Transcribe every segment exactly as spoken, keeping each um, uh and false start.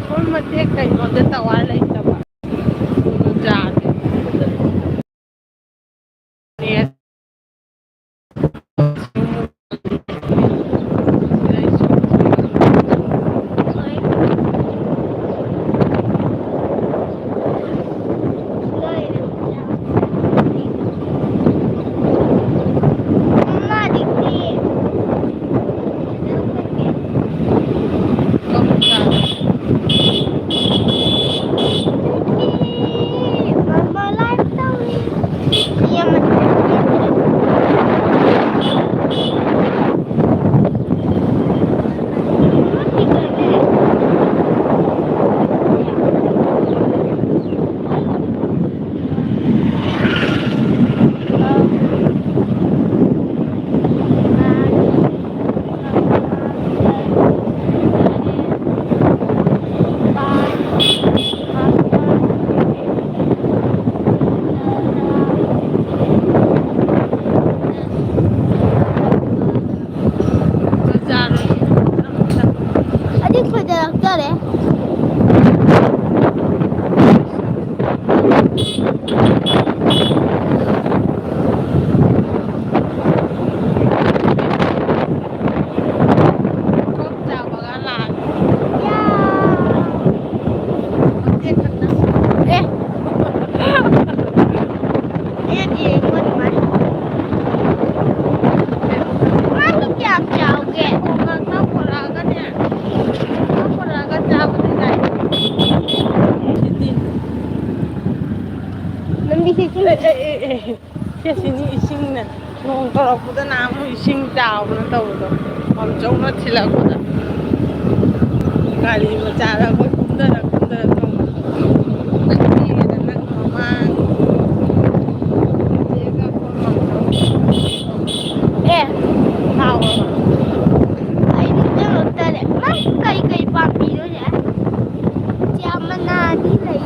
ꯁꯣꯝ ꯃꯇꯦꯛ ꯀꯩꯅꯣꯗ ꯇꯋꯥꯔ ꯂꯩꯇꯕ꯫ ꯑꯗꯨ ꯈꯣꯏꯗꯔꯛꯇꯣꯔꯦ꯫ ꯌꯥ꯫ ꯑꯦ꯫ ꯑꯦ, ꯌꯦꯡꯉꯣ ꯑꯗꯨꯃꯥꯏꯅ꯫ ꯃꯥꯁꯨ ꯀꯌꯥꯝ ꯆꯥꯎꯒꯦ? ꯉꯥꯛꯇꯪ ꯄꯨꯔꯛꯑꯒꯅꯦ꯫ ꯉꯥꯛꯇꯪ ꯄꯨꯔꯛꯑꯒ ꯆꯥꯕꯗꯤ ꯌꯥꯏ꯫ ꯂꯝꯕꯤꯁꯦ ꯏꯁꯤꯡ ꯑꯦ, ꯑꯦ, ꯑꯦ, ꯑꯦ꯫ ꯁꯤ ꯁꯤꯅꯤ ꯏꯁꯤꯡꯅ꯫ ꯅꯣꯡ ꯇꯧꯔꯛꯄꯗ ꯅꯍꯥꯟꯃꯨꯛ ꯏꯁꯤꯡ ꯆꯥꯎꯗꯅ ꯇꯧꯕꯗꯣ꯫ ꯄꯝꯆꯧꯅ ꯊꯤꯜꯂꯛꯄꯗ꯫ ꯒꯥꯔꯤ ꯃꯆꯥꯗ ꯑꯩꯈꯣꯏ ꯀꯨꯝꯊꯔ ꯀꯨꯝꯊꯔ ꯇꯣꯡꯕꯗꯣ꯫ ꯅꯪ ꯄꯤꯔꯦꯗ, ꯅꯪ ꯃꯃꯥꯡ꯫ ꯆꯦꯒ ꯑꯩꯈꯣꯏ ꯄꯝꯆꯧ꯫ ꯑꯦ꯫ ꯍꯥꯎꯔꯕ? ꯑꯩ ꯅꯤꯡꯁꯤꯡꯉꯛꯇꯔꯦ꯫ ꯅꯪ ꯀꯩ ꯀꯩ ꯄꯥꯝꯕꯤꯅꯣꯅꯦ? ꯆꯥ ꯃꯅꯥꯗꯤ ꯂꯩ꯫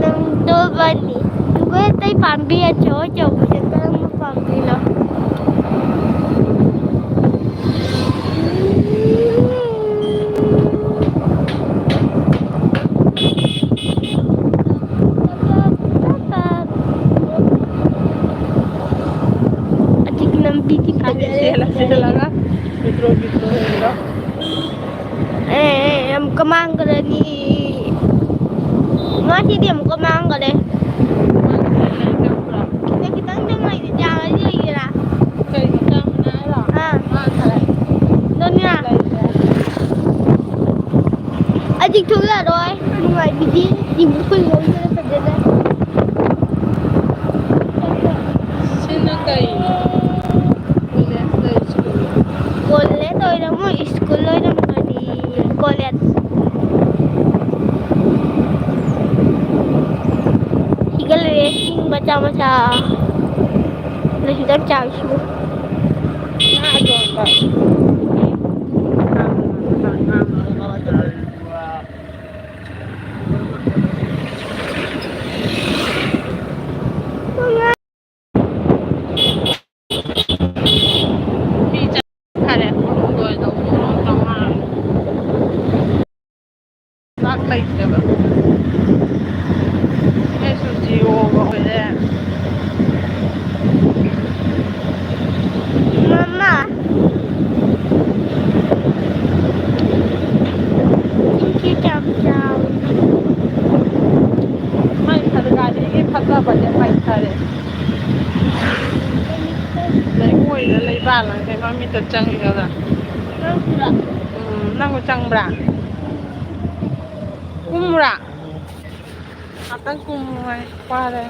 ꯅꯪ ꯇꯣꯕꯅꯤ꯫ ꯑꯗꯨꯒ ꯑꯇꯩ ꯄꯥꯝꯕꯤ ꯑꯆꯧ ꯑꯆꯧꯕꯁꯦ ꯀꯔꯝꯕ ꯄꯥꯝꯕꯤꯅꯣ? ꯁꯤꯗꯤ ꯑꯃꯨꯛꯀ ꯃꯥꯡꯒꯔꯦ꯫ ꯃꯥꯡꯒꯔꯦ, ꯂꯩꯇꯕ꯭ꯔꯣ? ꯁꯤꯗ ꯈꯤꯇꯪꯗꯪ ꯂꯩꯔꯤ, ꯆꯥ ꯑꯅꯤ ꯂꯩꯒꯦꯔꯥ? ꯀꯩꯅꯣ, ꯆꯥ ꯃꯅꯥ ꯍꯥꯏꯔꯣ? ꯑꯥ꯫ ꯃꯥꯡꯒꯔꯦ꯫ ꯗꯣꯅꯤꯌꯥ꯫ ꯂꯩꯇ꯭ꯔꯦ꯫ ꯑꯩꯗꯤ ꯊꯣꯛꯂꯛꯑꯔꯣꯏ꯫ ꯅꯨꯡꯉꯥꯏꯕꯤꯗꯤ ꯇꯤꯝ ꯑꯩꯈꯣꯏ ꯂꯣꯏꯅ ꯐꯖꯅ꯫ ꯁꯤꯅ ꯀꯩ? ꯀꯣꯂꯦꯖ ꯂꯩꯁꯤꯕꯨ? ꯀꯣꯂꯦꯖ ꯑꯣꯏꯔꯝꯃꯣꯏ, ꯁ꯭ꯀꯨꯜ ꯑꯣꯏꯔꯝꯒꯅꯤ꯫ ꯀꯣꯂꯦꯖ꯫ ꯁꯤꯒ ꯂꯩꯔꯦ ꯆꯤꯡ ꯃꯆꯥ ꯃꯆꯥ꯫ ꯂꯩꯁꯤꯗ ꯆꯥꯛꯁꯤꯕꯨ꯫ ꯉꯥ ꯑꯇꯣꯡꯕ꯫ ꯃꯤ ꯆꯠꯈꯔꯦ, ꯄꯨꯡ ꯂꯣꯏꯗꯧ ꯄꯨꯡ ꯇꯔꯥꯃꯉꯥ꯫ ꯆꯥꯛ ꯂꯩꯇꯦꯕ꯫ ꯁꯤꯅꯁꯨ ꯖꯤꯑꯣꯒ ꯑꯣꯏꯔꯦ꯫ ꯃꯃꯥ꯫ ꯏꯪꯀꯤ ꯆꯥꯝ ꯆꯥꯝ꯫ ꯃꯥꯏ ꯐꯠ-, ꯒꯥꯔꯤꯒꯤ ꯐꯠꯇꯕꯁꯦ ꯄꯥꯏꯊꯔꯦ꯫ ꯂꯩꯉꯣꯏꯗ ꯂꯩꯕꯥꯛ ꯂꯪꯈꯩ ꯃꯃꯤꯠꯇ ꯆꯪꯉꯤꯗꯅ꯫ ꯎꯝ, ꯅꯪꯕꯨ ꯆꯪꯕ꯭ꯔꯥ? ꯀꯨꯝꯃꯨꯔꯥ? ꯉꯥꯛꯇꯪ ꯀꯨꯝꯃꯨ ꯍꯥꯏ, ꯋꯥꯔꯦ꯫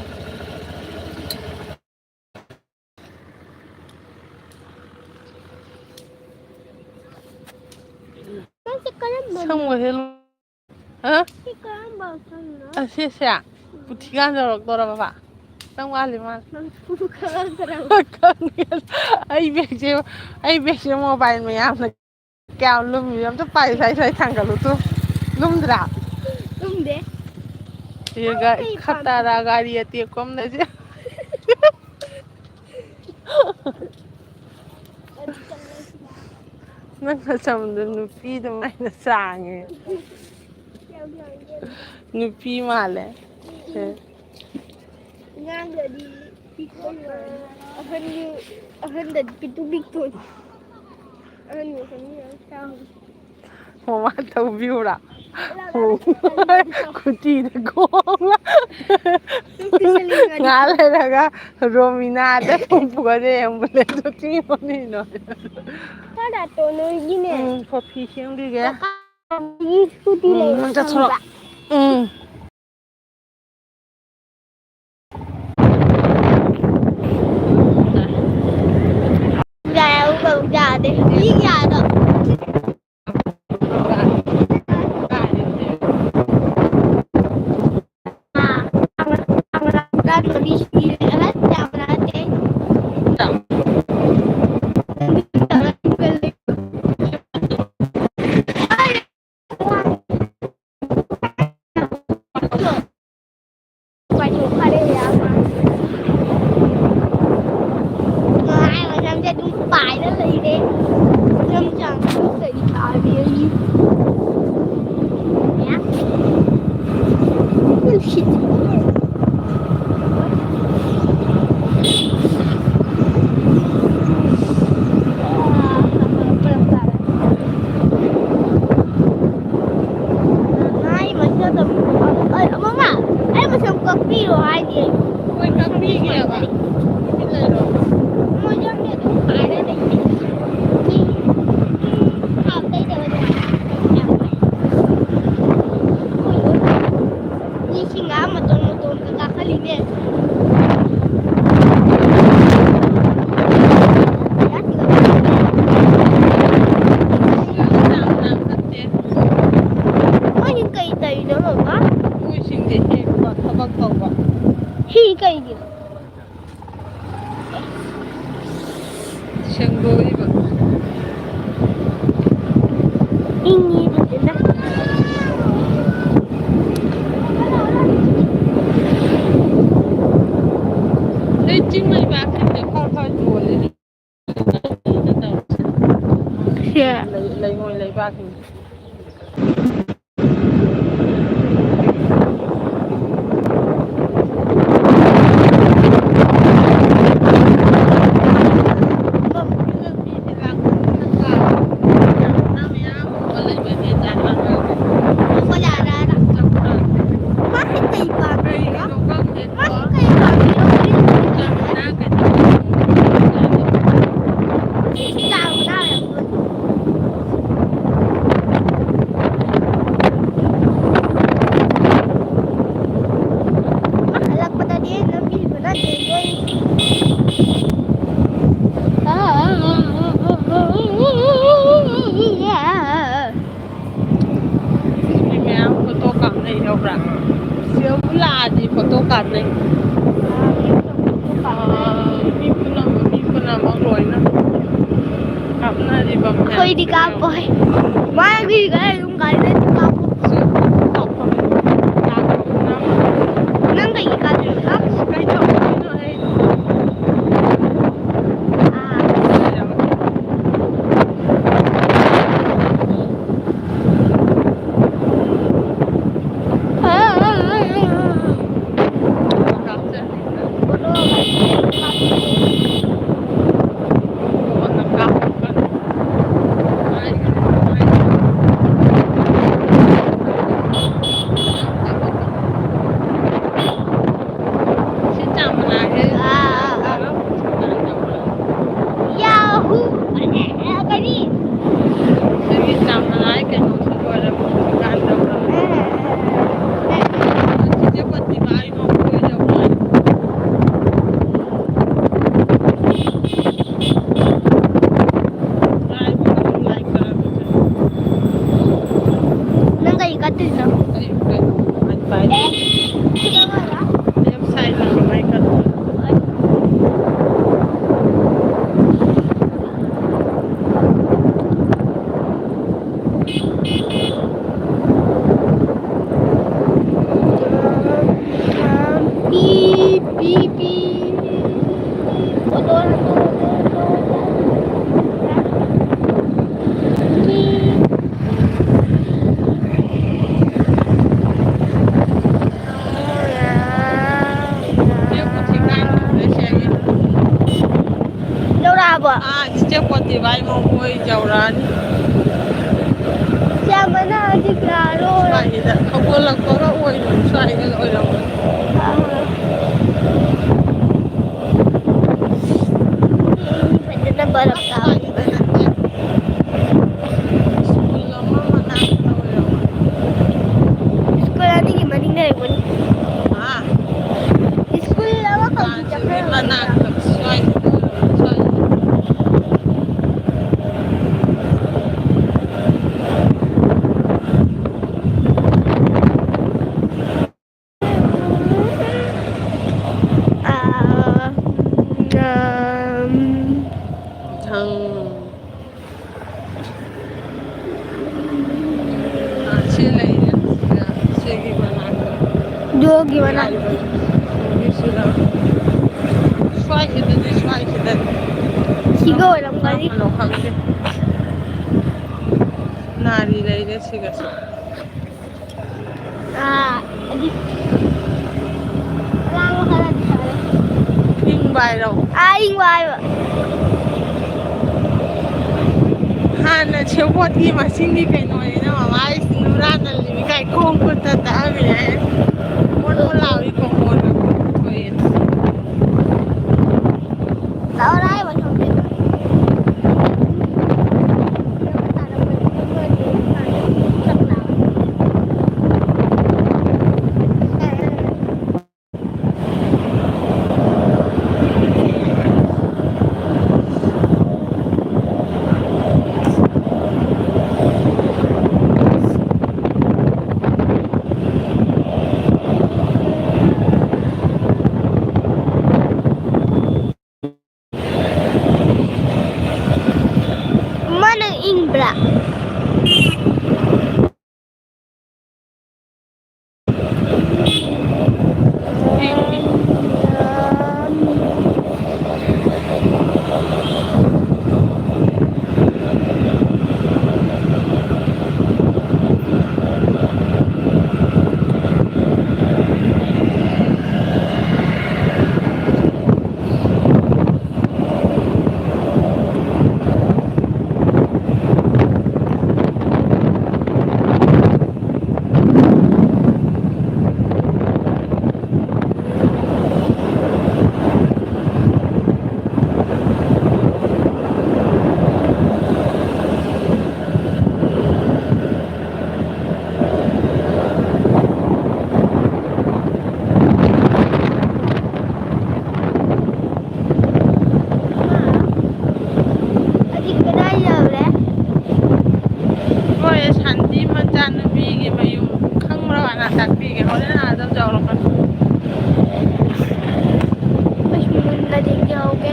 ꯅꯪꯁꯦ ꯀꯔꯝꯕꯅꯣ? ꯁꯝꯒꯁꯦ ꯂꯣꯏ-, ꯍꯥ? ꯁꯤ ꯀꯔꯝꯕ ꯁꯝꯅꯣ? ꯑꯁꯤꯁꯦ ꯄꯨꯊꯤꯒꯥꯟ ꯌꯧꯔꯛꯇꯣꯔꯕ? ꯅꯪ ꯋꯥꯠꯂꯤ ꯃꯥꯜꯂꯦ꯫ ꯅꯪ ꯈꯔ ꯈꯔ ꯈꯪꯉꯦ꯫ ꯑꯩ ꯕꯦꯒꯁꯦ, ꯑꯩ ꯕꯦꯒꯁꯦ ꯃꯣꯕꯥꯏꯜ ꯃꯌꯥꯝꯅ ꯀꯌꯥꯝ ꯂꯨꯝꯃꯤ? ꯑꯝꯇ ꯄꯥꯏꯌꯨ, ꯁ꯭ꯋꯥꯏ, ꯁ꯭ꯋꯥꯏ ꯊꯥꯡꯒꯠꯂꯨ ꯇꯨ꯫ ꯂꯨꯝꯗ꯭ꯔꯥ? ꯂꯨꯝꯗꯦ꯫ ꯁꯤꯒ ꯀꯩ ꯈꯇꯥꯔꯥ ꯄꯥꯝꯃꯤ? ꯒꯥꯔꯤ ꯑꯇꯦꯛꯄ ꯑꯃ ꯂꯩꯁꯦ꯫ ꯅꯪ ꯅꯁꯝꯗꯣ ꯅꯨꯄꯤ ꯑꯗꯨꯃꯥꯏꯅ ꯁꯥꯡꯉꯦ꯫ ꯌꯥꯝ ꯌꯥꯝ ꯌꯥꯝ꯫ ꯅꯨꯄꯤ ꯃꯥꯜꯂꯦ꯫ ꯁꯦ꯫ ꯑꯉꯥꯡꯗꯗꯤ ꯄꯤꯛꯄꯩ ꯋꯥꯅꯤ꯫ ꯑꯍꯟꯒꯤ, ꯑꯍꯟꯗꯗꯤ ꯄꯤꯛꯇꯨ ꯄꯤꯛꯇꯣꯏꯅꯤ꯫ ꯑꯍꯟꯒꯤ ꯁꯝꯅ ꯌꯥꯝ ꯁꯥꯡꯉꯤ꯫ ꯃꯃꯥ ꯇꯧꯕꯤꯌꯨꯔꯥ? ꯈꯨꯇꯤꯗ ꯈꯣꯡꯂ꯫ ꯉꯥ ꯂꯩꯔꯒ ꯔꯣꯃꯤꯅꯥꯗ ꯄꯨꯒꯅꯤ ꯑꯦꯝꯕꯨꯂꯦꯟꯁꯇ ꯊꯤꯕꯅꯤꯅ꯫ ꯎꯝ, ꯀꯣꯐꯤ ꯁꯦꯝꯈꯤꯒꯦ꯫ ꯎꯝ, ꯅꯪ ꯆꯠꯊꯣꯔꯛꯑꯣ꯫ ꯎꯝ꯫ ꯌꯥꯗꯦ꯫ ꯃꯤ ꯌꯥꯗꯣ꯫ ꯃꯃꯥ, ꯑꯩ ꯃꯁꯝ ꯀꯛꯄꯤꯔꯣ ꯍꯥꯏꯗꯤ ꯑꯩ꯫ ꯍꯣꯏ, ꯀꯛꯄꯤꯒꯦꯕ꯫ ꯃꯣꯏꯁꯦ ꯑꯗꯨꯝ ꯈꯥꯏꯔ ꯂꯩꯌꯦ꯫ ꯃꯤ ꯊꯥꯎ ꯇꯩꯗꯕ ꯑꯗꯨꯃꯥꯏꯅ ꯌꯥꯝ ꯐꯩ꯫ ꯃꯤꯁꯤꯡꯅ ꯃꯇꯣꯟ ꯃꯇꯣꯟꯗ ꯀꯥꯈꯠꯂꯤꯅꯦ꯫ ꯃꯣꯏꯁꯤ ꯀꯩ ꯇꯧꯔꯤꯅꯣ, ꯃꯃꯥ? ꯍꯨꯏꯁꯤꯡꯁꯦ ꯍꯦꯛꯄ ꯊꯕꯛ ꯇꯧꯕ꯫ ꯍꯤ ꯀꯩꯒꯤꯅꯣ? ꯁꯦꯡꯗꯣꯛꯏꯕ꯫ ꯏꯪꯉꯤ ꯐꯖꯅ꯫ ꯅꯣꯏ ꯆꯤꯡ ꯂꯩꯕꯥꯛꯁꯤꯡꯁꯦ ꯈꯔ ꯈꯔ ꯌꯣꯜꯂꯦ꯫ ꯁꯦ꯫ ꯂꯩ-, ꯂꯩꯉꯣꯏ ꯂꯩꯕꯥꯛꯁꯤꯡꯁꯦ꯫ ꯌꯥꯎꯕ꯭ꯔꯥ? ꯁꯤꯗꯕꯨ ꯂꯥꯛꯑꯗꯤ ꯐꯣꯇꯣ ꯀꯥꯞꯅꯩ꯫ ꯑꯥ, ꯃꯤ ꯄꯨꯝꯅꯃꯛ, ꯃꯤ ꯄꯨꯝꯅꯃꯛ ꯂꯣꯏꯅ ꯀꯥꯞꯅꯔꯤꯕ ꯃꯌꯥꯝ꯫ ꯑꯩꯈꯣꯏꯗꯤ ꯀꯥꯞꯄꯣꯏ꯫ ꯃꯥꯒꯤ ꯒꯥꯔꯤ ꯑꯗꯨꯝ ꯒꯥꯔꯤꯗ ꯑꯗꯨꯝ ꯀꯥꯞꯄꯣ꯫ ꯁꯤ ꯀꯥꯞꯐꯝ ꯌꯥꯗꯕ ꯄꯨꯝꯅꯃꯛ꯫ ꯅꯪ ꯀꯩꯒꯤ ꯀꯥꯞꯇꯣꯏꯅꯣ? ꯀꯥꯞꯄꯣ꯫ ꯀꯩꯗꯧꯗꯣꯏꯅꯣ ꯑꯩ? ꯑꯥ꯫ ꯌꯥꯍꯨ! ꯑꯦ, ꯑꯦ, ꯀꯔꯤ? ꯁꯤꯒꯤ ꯆꯥꯝꯃꯉꯥꯒꯤ ꯀꯩꯅꯣꯁꯤ ꯂꯣꯏꯔꯕ ꯍꯧꯖꯤꯛꯀꯥꯟꯗ꯫ ꯆꯤꯆꯦ ꯄꯇꯤꯃꯥꯒꯤ ꯃꯕꯣꯛ ꯑꯣꯏꯖꯕ꯫ ꯅꯪ ꯀꯩ ꯀꯠꯇꯣꯏꯅꯣ? ꯑꯩ ꯀꯩꯅꯣ, ꯍꯥꯏꯕ꯫ ꯑꯦ, ꯁꯤꯗ ꯃꯥꯜꯂꯦ꯫ ꯂꯦꯐ ꯁꯥꯏꯗ ꯂꯥꯛꯑꯣ, ꯃꯥꯏ ꯀꯠꯂꯣ꯫ ꯄꯤ, ꯄꯤ, ꯄꯤ꯫ ꯑꯣꯇꯣ, ꯑꯣꯇꯣ, ꯑꯣꯇꯣ, ꯑꯣꯇꯣ꯫ ꯄꯤ꯫ ꯌꯧꯔꯛꯑꯕꯣ? ꯑꯥ, ꯆꯤꯆꯦ ꯄꯣꯇꯤꯕꯥꯏ ꯃꯈꯣꯏ ꯌꯧꯔꯛꯑꯅꯤ꯫ ꯁꯤ ꯌꯥꯝ ꯀꯟꯅ ꯍꯧꯖꯤꯛ ꯌꯥꯔꯣꯏ꯫ ꯁ꯭ꯋꯥꯏꯁꯤꯗ ꯍꯧꯒꯠꯂꯛꯄꯒ ꯑꯣꯏꯕꯅꯤ, ꯁ꯭ꯋꯥꯏꯗ ꯑꯣꯏꯔꯝꯒꯅꯤ꯫ ꯑꯥ꯫ ꯐꯖꯅ ꯕꯔꯞ ꯇꯥꯕ꯫ ꯁ꯭ꯀꯨꯜ ꯑꯃ ꯃꯅꯥꯛꯇ ꯑꯣꯏꯔꯝꯒꯅꯤ꯫ ꯁ꯭ꯀꯨꯜ ꯑꯅꯤꯒꯤ ꯃꯅꯤꯡꯗ ꯂꯩꯕꯅꯤ꯫ ꯍꯥ? ꯁ꯭ꯀꯨꯜ ꯑꯃꯈꯛꯀꯤ ꯆꯠꯈ꯭ꯔꯕꯅꯤꯗ꯫ ꯃꯅꯥꯛꯇ, ꯁ꯭ꯋꯥꯏꯗ, ꯁ꯭ꯋꯥꯏꯗ꯫ ꯌꯣꯒꯤ ꯃꯅꯥꯛꯇ꯫ ꯁ꯭ꯋꯥꯏꯁꯤꯗꯗꯤ, ꯁ꯭ꯋꯥꯏꯁꯤꯗꯗꯤ꯫ ꯁꯤꯒ ꯑꯣꯏꯔꯝꯒꯅꯤ꯫ ꯀꯔꯝꯕꯅꯣ ꯈꯪꯗꯦ꯫ ꯅꯥꯔꯤ ꯂꯩꯔꯦ ꯁꯤꯒꯁꯨ꯫ ꯑꯥ, ꯑꯗꯨ ꯑꯉꯥꯡꯕ ꯈꯔꯗꯤ ꯐꯔꯦ꯫ ꯏꯪꯕ ꯍꯥꯏꯔꯣ? ꯑꯥ, ꯏꯪꯕ ꯍꯥꯏꯕ꯫ ꯍꯥꯟꯅ ꯁꯦꯕꯣꯠꯀꯤ ꯃꯁꯤꯡꯒꯤ ꯀꯩꯅꯣꯅꯤꯅ ꯃꯃꯥ ꯑꯩꯁꯤ ꯅꯨꯔꯥ ꯅꯜꯂꯤꯃꯤ ꯀꯥꯏ ꯈꯣꯡ ꯈꯨꯠꯇ ꯇꯛꯑꯝꯃꯤꯅꯦ꯫ ꯃꯣꯟ ꯃꯣꯟ ꯂꯥꯎꯏ ꯈꯣꯡ ꯃꯣꯟ ꯊꯣꯛꯑꯦꯅ꯫ ꯂꯥꯛꯑꯣ, ꯂꯥꯛꯑꯣ, ꯃꯊꯛꯇ꯫ ꯃꯥꯅ ꯏꯪꯕ꯭ꯔꯥ? ꯑꯗꯤ ꯀꯗꯥꯏ ꯌꯧꯔꯦ? ꯍꯣꯏ, ꯁꯥꯟꯇꯤ ꯃꯆꯥꯅꯨꯄꯤꯒꯤ ꯃꯌꯨꯝ꯫ ꯈꯪꯕ꯭ꯔꯣ? ꯍꯥꯟꯅ ꯇꯥꯛꯄꯤꯒꯦ꯫ ꯍꯣꯔꯦꯟ ꯑꯥꯗ ꯌꯧꯔꯛꯀꯅꯨ꯫ ꯑꯩꯁꯨ ꯌꯨꯝꯗꯗꯤ ꯌꯧꯒꯦ꯫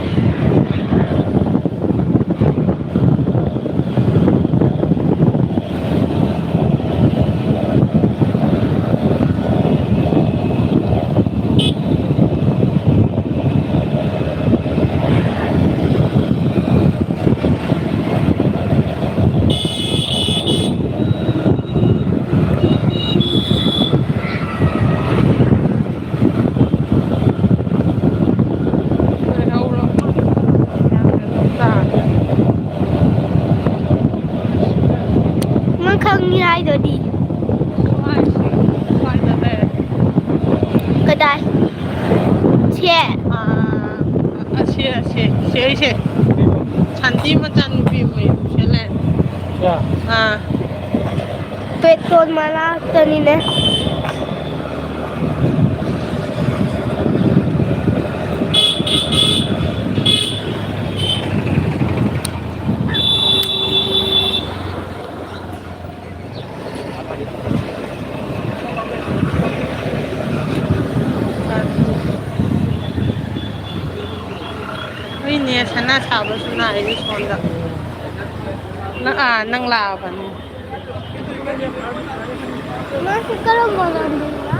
ꯍꯥꯏꯗꯨꯗꯤ꯫ ꯀꯗꯥꯏ? ꯁꯦ꯫ ꯑꯥ, ꯑꯁꯤ, ꯑꯁꯤ, ꯁꯤ, ꯑꯩꯁꯦ꯫ ꯁꯥꯟꯇꯤ ꯃꯆꯥꯅꯨꯄꯤ ꯑꯣꯏ ꯁꯦ ꯂꯩ꯫ ꯑꯥ꯫ ꯄꯦꯇ꯭ꯔꯣꯜ ꯃꯅꯥꯛꯇꯅꯤꯅꯦ꯫ ꯍꯣꯏꯅꯦ, ꯁꯅꯥ ꯁꯥꯕꯁꯨ ꯂꯥꯛꯏ ꯁꯣꯝꯗ꯫ ꯅꯪ, ꯑꯥ, ꯅꯪ ꯂꯥꯛꯑꯕꯅꯤ꯫ ꯃꯥꯁꯤ ꯀꯔꯝꯕ ꯂꯝꯗꯒꯤꯅꯣ?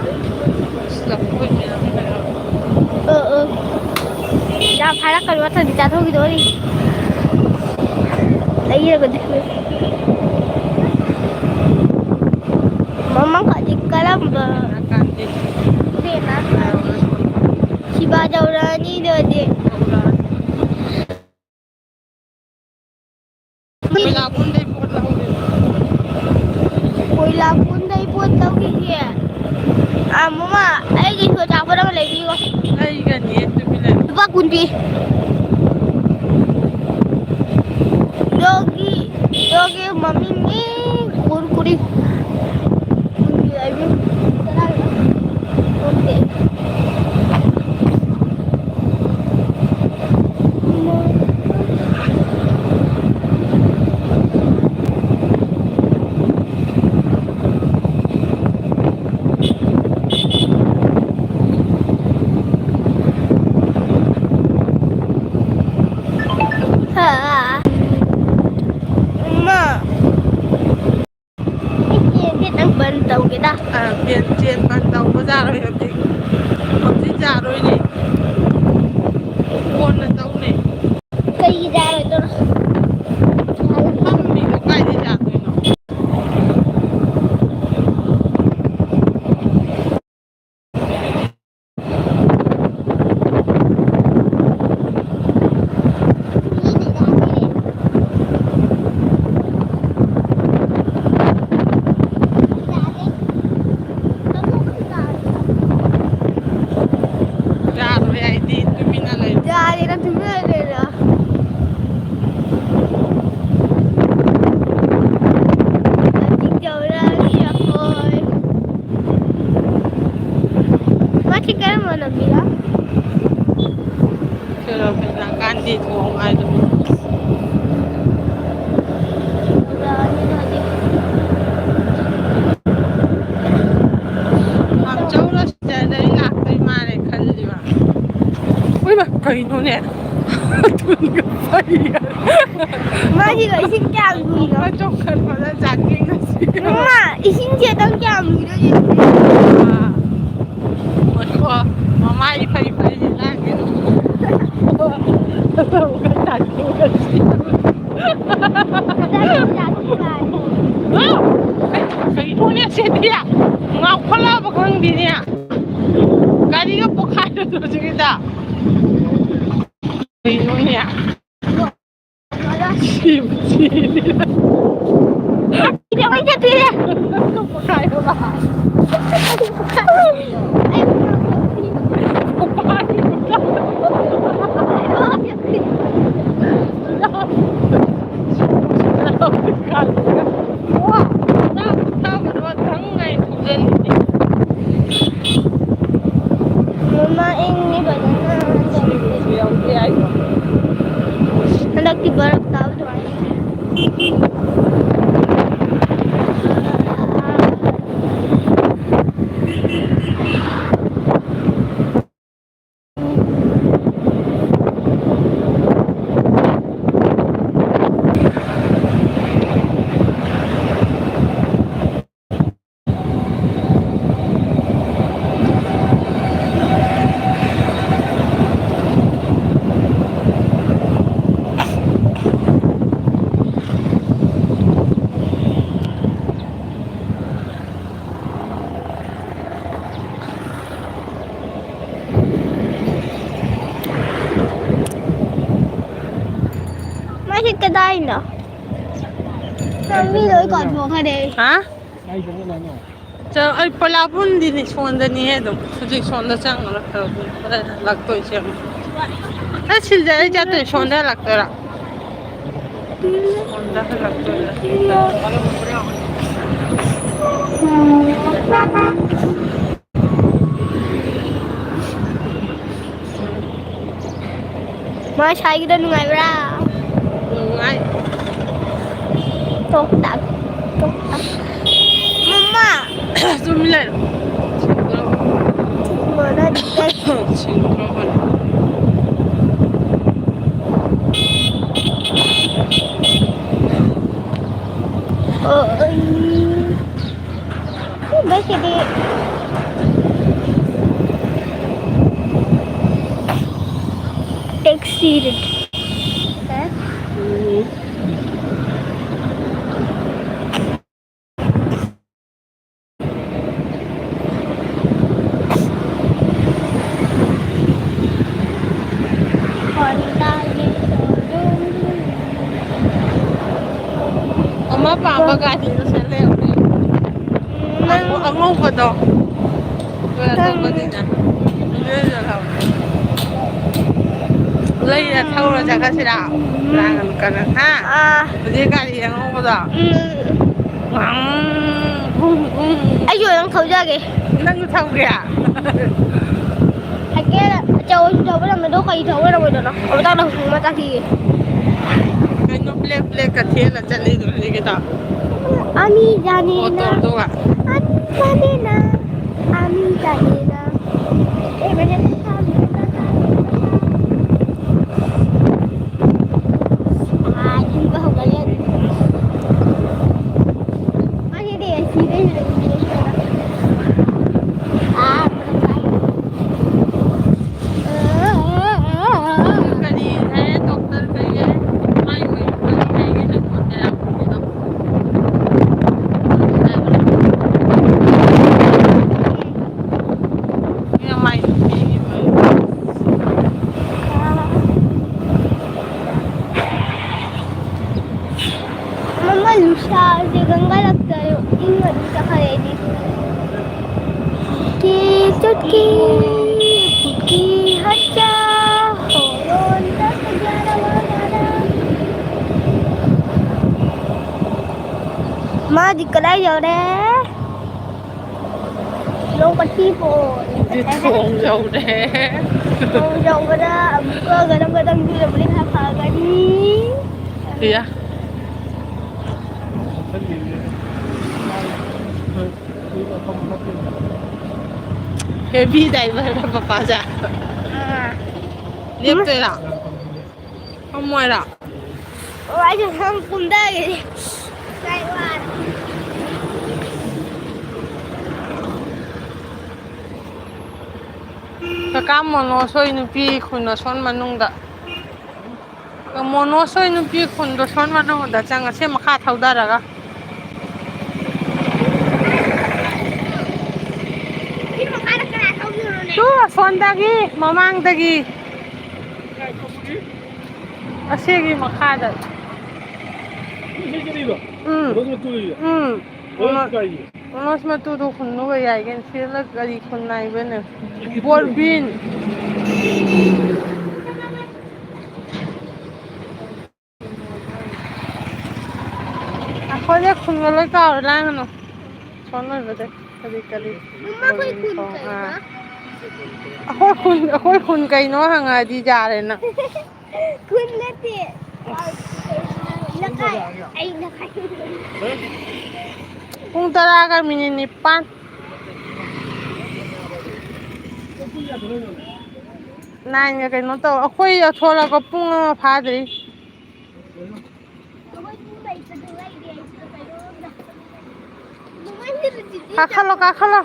ꯑꯁ, ꯂꯐꯣꯏ ꯃꯌꯥꯝ ꯂꯩꯔꯝꯃꯦ꯫ ꯑ, ꯑ꯫ ꯌꯥꯝ ꯍꯥꯏꯔꯛꯀꯅꯨ, ꯃꯊꯪꯗꯤ ꯆꯥꯊꯣꯛꯈꯤꯗꯣꯔꯤ꯫ ꯂꯩꯔꯒꯗꯤ꯫ ꯃꯃꯥꯡ ꯈ꯭ꯋꯥꯏꯗꯒꯤ ꯀꯔꯝꯕ? ꯁꯤꯕꯥ ꯌꯧꯔꯛꯑꯅꯤ ꯑꯗꯨꯗꯤ꯫ ꯀꯣꯏꯂꯥ ꯄꯨꯟꯗꯩ ꯄꯣꯠ ꯂꯧꯔꯤꯕ꯫ ꯀꯣꯏꯂꯥ ꯄꯨꯟꯗꯩ ꯄꯣꯠ ꯂꯧꯔꯤꯁꯦ꯫ ꯑꯥ, ꯃꯃꯥ, ꯑꯩꯒꯤꯁꯨ ꯑꯆꯥꯄꯣꯠ ꯑꯃ ꯂꯩꯕꯤꯌꯣ꯫ ꯑꯩꯒꯅꯦ ꯇꯨꯃꯤꯟ ꯂꯩꯌꯨ꯫ ꯂꯨꯄꯥ ꯀꯨꯟ ꯄꯤ꯫ ꯗꯣꯒꯤ, ꯗꯣꯒꯤ ꯃꯃꯤꯡꯅꯤ ꯀꯨꯔꯀꯨꯔꯤ꯫ ꯀꯨꯟ ꯄꯤ ꯍꯥꯏꯕꯤꯌꯨ꯫ ꯇꯔꯥꯒꯤ ꯑꯣꯀꯦ꯫ ꯍꯥ꯫ ꯏꯃꯥ꯫ ꯑꯩ ꯆꯦꯟꯁꯦ ꯅꯪ ꯕꯟ ꯇꯧꯒꯦꯗ꯫ ꯑ, ꯆꯦꯟ, ꯆꯦꯟ ꯕꯟ ꯇꯧꯕ ꯌꯥꯔꯣꯏ ꯍꯧꯖꯤꯛ꯫ ꯍꯧꯖꯤꯛ ꯌꯥꯔꯣꯏꯅꯦ꯫ ꯀꯣꯟꯅ ꯇꯧꯅꯦ꯫ ꯀꯩꯒꯤ ꯌꯥꯔꯣꯏꯗꯣꯏꯅꯣ? ꯐꯝꯃꯤꯗꯣ ꯀꯥꯏꯗ ꯌꯥꯗꯣꯏꯅꯣ? ꯂꯝꯕꯤꯗ꯫ ꯀꯩꯅꯣ, ꯀꯩꯅꯣ, ꯒꯥꯟꯙꯤ ꯊꯣꯡ ꯍꯥꯏꯗꯣ꯫ ꯃꯥꯝꯆꯧꯅ ꯁꯤꯗ ꯂꯥꯛꯇꯣꯏ ꯃꯥꯜꯂꯦ ꯈꯜꯂꯤꯕ꯫ ꯎꯏꯃꯥ, ꯀꯩꯅꯣꯅꯦ? ꯊꯨꯟꯒ ꯄꯩꯒ꯫ ꯃꯥꯁꯤꯒ ꯏꯁꯤꯡ ꯀꯌꯥꯝ ꯂꯨꯏꯅꯣ? ꯆꯣꯡꯈꯠꯄꯗ ꯖꯥꯀꯤꯡꯅ ꯁꯤꯔꯦ꯫ ꯏꯃꯥ, ꯏꯁꯤꯡꯁꯦ ꯑꯗꯨꯝ ꯀꯌꯥꯝ ꯂꯨꯏꯅꯣ ꯌꯦꯡꯉꯨꯅꯦ꯫ ꯑꯥ꯫ ꯉꯥꯏꯈꯣ, ꯃꯃꯥꯏ ꯐꯔꯤ ꯐꯔꯤ ꯂꯥꯡꯉꯦ꯫ ꯖꯥꯀꯤꯡꯅ ꯁꯤꯔꯦ꯫ ꯋꯥꯎ! ꯀꯩꯅꯣꯅꯦ ꯁꯤꯗꯤ? ꯉꯥꯎꯈꯠꯂꯛꯑꯕ ꯈꯪꯗꯦꯅꯦ꯫ ꯒꯥꯔꯤꯒ ꯄꯣꯛꯈꯥꯏꯔꯗꯣ ꯁꯤꯗ꯫ ꯀꯩꯅꯣꯅꯦ? ꯁꯤꯕꯨ ꯁꯤꯗꯦ꯫ ꯄꯣꯛꯈꯥꯏꯔꯕ꯫ ꯃꯃꯥ ꯏꯪꯉꯤ ꯐꯖꯅ꯫ ꯍꯟꯗꯛꯇꯤ ꯕꯔꯐ ꯇꯥꯕ ꯑꯗꯨꯃꯥꯏꯅ꯫ ꯃꯁꯤ ꯀꯗꯥꯏꯅꯣ? ꯃꯤ ꯂꯣꯏ ꯀꯥꯎꯊꯣꯛꯈ꯭ꯔꯦ꯫ ꯍꯥ? ꯆ-, ꯑꯩ ꯄꯣꯂꯥ ꯄꯨꯟꯗꯤꯅꯤ ꯁꯣꯟꯗꯅꯤꯍꯦ ꯑꯗꯨꯝ꯫ ꯍꯧꯖꯤꯛ ꯁꯣꯟꯗ ꯆꯪꯉꯒ ꯈꯔ ꯈꯔ ꯍꯜꯂꯛꯇꯣꯏꯁꯦ ꯑꯃꯨꯛ꯫ ꯑ, ꯁꯤꯜꯖꯔ ꯑꯩ ꯆꯠꯇꯣꯏ ꯁꯣꯟꯗ ꯍꯜꯂꯛꯇꯣꯏꯔꯥ? ꯁꯣꯟꯗ ꯍꯜꯂꯛꯇꯣꯏꯔꯥ? ꯃꯥ ꯁꯥꯏꯒꯤꯗꯣ ꯅꯨꯡꯉꯥꯏꯕ꯭ꯔꯥ? ꯅꯨꯡꯉꯥꯏ꯫ ꯇꯣꯛ ꯇꯥꯛ, ꯇꯣꯛ ꯇꯥꯛ꯫ ꯃꯃꯥ! ꯆꯨꯝꯃꯤ ꯂꯩꯔꯣ꯫ ꯃꯥꯅ ꯁꯤꯡꯈ꯭ꯔꯕꯅꯤ꯫ ꯑꯣ, ꯎꯝ꯫ ꯕꯁꯤꯗꯤ ꯇꯦꯛꯁꯤꯗꯨꯗꯤ꯫ ꯎꯝ꯫ ꯑꯃ ꯄꯥꯝꯕ ꯒꯥꯔꯤꯗꯣ ꯁꯤꯗ ꯂꯩꯍꯧꯔꯦ꯫ ꯎꯝ, ꯅꯪ ꯑꯉꯧ-, ꯑꯉꯧꯕꯗꯣ꯫ ꯅꯪ ꯑꯇꯣꯞꯄꯅꯤꯅ꯫ ꯂꯩꯔ ꯊꯧꯔ ꯆꯠꯈ꯭ꯔꯁꯤꯔꯥ? ꯎꯝ꯫ ꯀꯅꯥ ꯀꯅꯥ? ꯍꯥ? ꯑꯥ꯫ ꯍꯧꯖꯤꯛ ꯒꯥꯔꯤ ꯑꯉꯧꯕꯗꯣ? ꯎꯝ꯫ ꯎꯝ, ꯎꯝ, ꯎꯝ꯫ ꯑꯩꯁꯨ ꯑꯗꯨꯝ ꯊꯧꯖꯒꯦ꯫ ꯅꯪꯁꯨ ꯊꯧꯒꯦ? ꯁꯥꯏꯀꯦꯜ ꯑꯆꯧꯕꯁꯨ ꯊꯧꯕ ꯉꯝꯃꯦ, ꯑꯗꯣ ꯀꯔꯤ ꯊꯧꯕ ꯉꯝꯃꯣꯏꯗꯣꯏꯅꯣ? ꯑꯃꯇꯪꯗ ꯍꯧꯖꯤꯛ ꯑꯃ ꯆꯠꯈꯤꯒꯦ꯫ ꯀꯩꯅꯣ black blackꯀ ꯊꯦꯠꯂ ꯆꯠꯂꯤꯗꯣ ꯍꯧꯖꯤꯛꯀꯤꯗꯣ? ꯑꯅꯤ ꯖꯥꯅꯦꯅ꯫ ꯑꯣꯇꯣꯗꯨꯒ꯫ ꯑꯅꯤ ꯖꯥꯅꯦꯅ꯫ ꯑꯅꯤ ꯖꯥꯅꯦꯅ꯫ ꯑꯦ, ꯃꯅꯦ꯫ ꯑꯥ, ꯏꯪꯕ ꯍꯧꯒꯠꯂꯦ꯫ ꯃꯥꯒꯤꯗꯤ ꯑꯦ ꯁꯤꯗꯩ ꯍꯦꯟꯅ ꯏꯪꯉꯦ꯫ ꯑꯥ, ꯀꯔꯤ ꯍꯥꯏ, doctor ꯀꯔꯤ ꯍꯥꯏ? ꯃꯥꯏ ꯑꯣꯏ ꯀꯔꯤ ꯍꯥꯏꯒꯦ ꯅꯪꯉꯣꯟꯗ? ꯃꯥꯏ ꯃꯃꯜ ꯅꯨꯡꯁꯥꯁꯦ ꯈꯪꯒꯠꯂꯛꯇꯔꯦ, ꯏꯪꯉꯗꯤ ꯆꯠꯈ꯭ꯔꯦ ꯑꯩꯗꯤ꯫ ꯀꯤ ꯆꯨꯠꯀꯤ ꯐꯨꯀꯤ ꯍꯠꯆꯥ ꯍꯣꯔꯣꯟ ꯆꯠ ꯒ꯭ꯌꯥꯔ ꯋꯥ ꯒ꯭ꯌꯥꯔ꯫ ꯃꯥꯗꯤ ꯀꯗꯥꯏ ꯌꯧꯔꯦ? ꯃꯊꯤ ꯄꯣꯛꯑꯣ꯫ ꯍꯧꯖꯤꯛ ꯊꯣꯡ ꯌꯧꯔꯦ꯫ ꯊꯣꯡ ꯌꯧꯕꯗ ꯑꯃꯨꯛꯀ ꯒꯗꯪ ꯒꯗꯪ ꯁꯨꯖꯕꯅ ꯈꯔ ꯐꯒꯅꯤ꯫ ꯏꯌꯥ꯫ Heavy driver ꯅ ꯄꯄꯥꯁꯦ꯫ ꯑꯥ꯫ ꯂꯦꯞꯇꯣꯏꯔꯣ? ꯐꯝꯃꯣꯏꯔꯣ? ꯑꯣ, ꯑꯩꯁꯨ ꯁꯨꯝ ꯀꯨꯝꯗꯒꯤꯅꯤ꯫ ꯀꯥꯏ ꯋꯥꯔꯦ꯫ ꯀꯀꯥ ꯃꯣꯅꯣꯁ ꯍꯣꯏ ꯅꯨꯄꯤ ꯈꯨꯟ ꯑꯁꯣꯟ ꯃꯅꯨꯡꯗ꯫ ꯃꯣꯅꯣꯁ ꯍꯣꯏ ꯅꯨꯄꯤ ꯈꯨꯟꯗꯣ ꯁꯣꯟ ꯃꯅꯨꯡꯗ ꯆꯪꯉꯁꯦ, ꯃꯈꯥ ꯊꯧꯗꯔꯒ꯫ ꯁꯤ ꯃꯈꯥꯗ ꯀꯅꯥ ꯊꯧꯗꯣꯏꯅꯣꯅꯦ? ꯇꯨ ꯑꯁꯣꯟꯗꯒꯤ, ꯃꯃꯥꯡꯗꯒꯤ꯫ ꯑꯁꯤꯒꯤ ꯃꯈꯥꯗ꯫ ꯎꯝ꯫ ꯎꯝ꯫ ꯃꯣꯅꯣꯁ ꯃꯇꯨꯗꯣ ꯍꯨꯟꯅꯨꯕ ꯌꯥꯏ ꯀꯩꯅꯣ꯫ ꯁꯤꯗ ꯀꯔꯤ ꯈꯨꯟ ꯍꯥꯏꯕꯅꯦ? ꯕꯣꯔꯕꯤꯟ꯫ ꯑꯩꯈꯣꯏꯁꯦ ꯈꯨꯟꯒ ꯂꯣꯏ ꯀꯥꯎꯔꯦ, ꯂꯥꯡꯒꯅꯨ꯫ ꯁꯣꯟ ꯑꯣꯏꯕꯗꯩ ꯀꯔꯤ ꯀꯔꯤ ꯃꯃꯥ, ꯑꯩꯈꯣꯏ ꯈꯨꯟ ꯑꯣꯏꯕꯅꯣ? ꯀꯩꯕ? ꯑꯥ꯫ ꯑꯩꯈꯣꯏ ꯈꯨꯟ, ꯑꯩꯈꯣꯏ ꯈꯨꯟ ꯀꯩꯅꯣ ꯍꯪꯉꯛꯑꯗꯤ ꯌꯥꯔꯦ ꯅꯪ꯫ ꯈꯨꯟ ꯅꯠꯇꯦ꯫ ꯂꯩꯀꯥꯏ꯫ ꯑꯩ ꯂꯩꯀꯥꯏ꯫ ꯄꯨꯡ ꯇꯔꯥꯒ ꯃꯤꯅꯤꯠ ꯅꯤꯄꯥꯟ꯫ ꯅꯥꯏꯟꯒ ꯀꯩꯅꯣ ꯇꯧ꯫ ꯑꯩꯈꯣꯏ ꯊꯣꯛꯂꯛꯄ ꯄꯨꯡ ꯑꯃ ꯐꯥꯗ꯭ꯔꯤ꯫ ꯀꯥꯈꯠꯂꯣ, ꯀꯥꯈꯠꯂꯣ꯫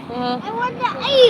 ꯎꯝ꯫ ꯑꯩꯉꯣꯟꯗ ꯑꯩ